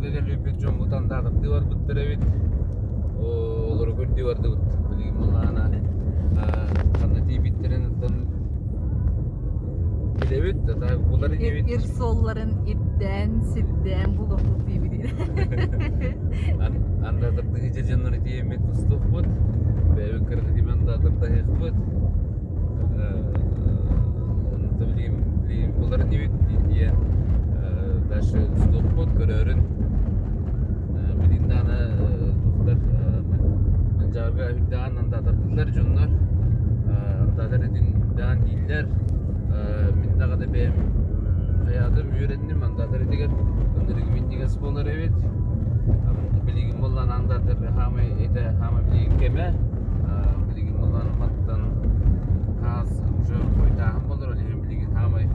Манчаарга кэлбиппит дьоммут андаатардыы барбыттар эбит. Олору көрдүү бардыбыт. Билигин мылаана ханна тиийбиттэрин оттон билэбит, ата булар инибит. Ир суолларын ирдээн, сирдээн булуохпут диибит. Андаатардыы дьоннор тиийэммит устуохпут. Бэйэбит кыргытым андаатардаһыахпыт. Билигин билигин булар инибит диэн дальше устуохпут, көрөөрүн. Билигин даҕаны туохтар Манчаарга үрдээн андаатардылар дьоннор. Андаатар этин үрдээн дииллэр. Мин даҕаны бэйэм хайаатым үөрэнним андаатар этигэр ынырык минньигэс буолар эбит. Билигин буоллаан андаатар хаамай этэ хаамай билигин кэмэ. Билигин буоллаан мантан хаас уже хойутааһын буолар, ол иһин билигин хаамай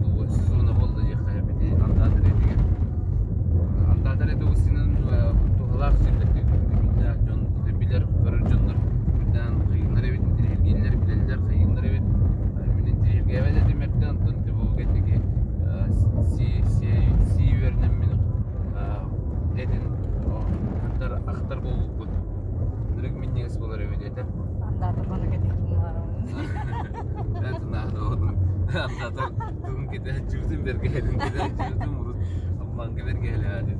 тугу сезона буолла диэххэ эбити андаатар этигэр. Андаатар этэ устунан туһалаах сирдэргэ билэр дьон билэр көрөр дьоннор үрдээн хайыыннар эбит, интириэһиргииллэр, билэллэр, хайыыннар эбит. Мин интириэһиргээбэт этим эрдэ, онтон бу кэнники си си си үөрэнэммин этин ахтар ахтар буолбуппут. Ынырык минньигэс буолар эбит этэ. Андаатар маны кэтиһин Андаатар тугун кэтэһэччибитин бэргэһэтин кэтэһэччибитин урут обманка бэргэһэлээҕэ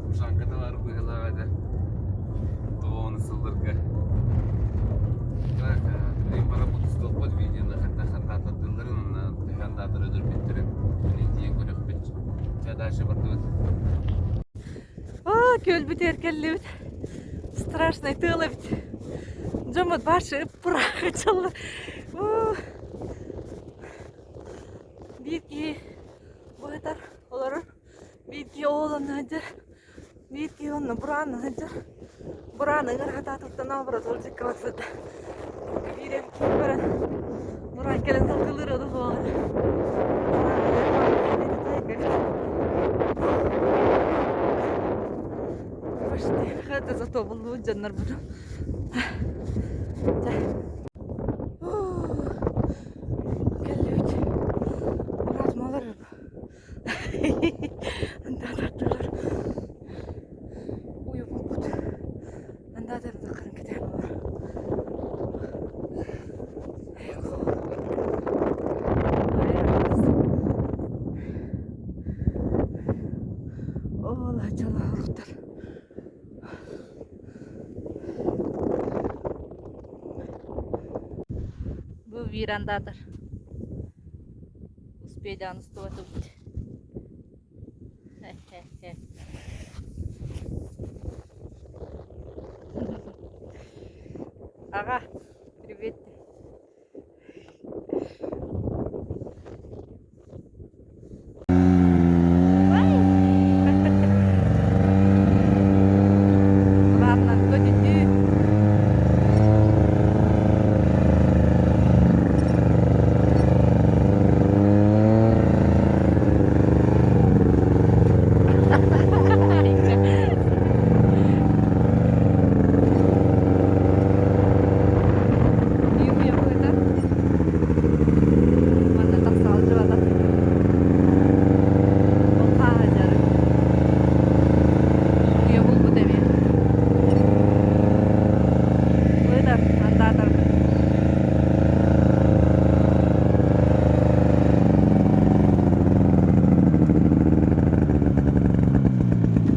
Ушанката бар быһыылаах этэ. Тоҕону сылларга. Так, билигин баран устуохпут видеоны хайдах андаатардылларын уонна төһө андаатар өлөрбүттэрин билигин тиийэн көрүөхпүт. Чэ, дальше бардыбыт. Аа, күөлбүтүгэр кэллибит. Страшный тыал эбит. Дьоммут башы ыппыраах ычаллар. Биир киһи быһытар олорор. Биир киһи оолонно сылдьар. Биир киһи онно бураанна сылдьар. Бурааны ыҥырҕатаатыттан наоборот ылдьыкка барсыта. Биир эбит киһи баран бураан кэлэн сылгылыыр ону суоҕа. Почти зато буллубут дьоннорбутун. Кэллибит. Мурат малар Андаатардылар уйубуппут. Андаатарды кырын кэтээн олор. Ол дьолоохтор. Бу биир андаатар. Успейдаан устубатыбыт. Аҕа, привет. Бурааннан көтүтүү. Манна тахса сылдьыбатах. Ол хааһа дьарык. Уйа булбут эбит. Быдар, андаатарбыт.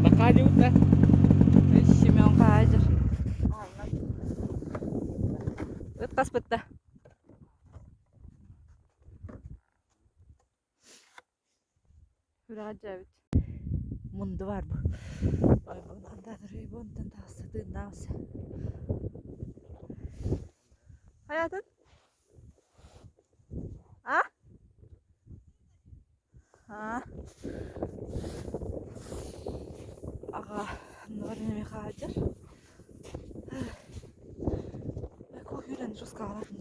Бакаа диэбит да? Семен хаадьыр. Ыт хаспытта. Үрэҕэ дьээбит. Мунду баар бу. Ойбон андаатар ойбонтон таҕыста тыыннаах Хайатын? А? А? Аҕа, оннугар эмиэ хаадьар. Күүрэн жестко аҕалаатын.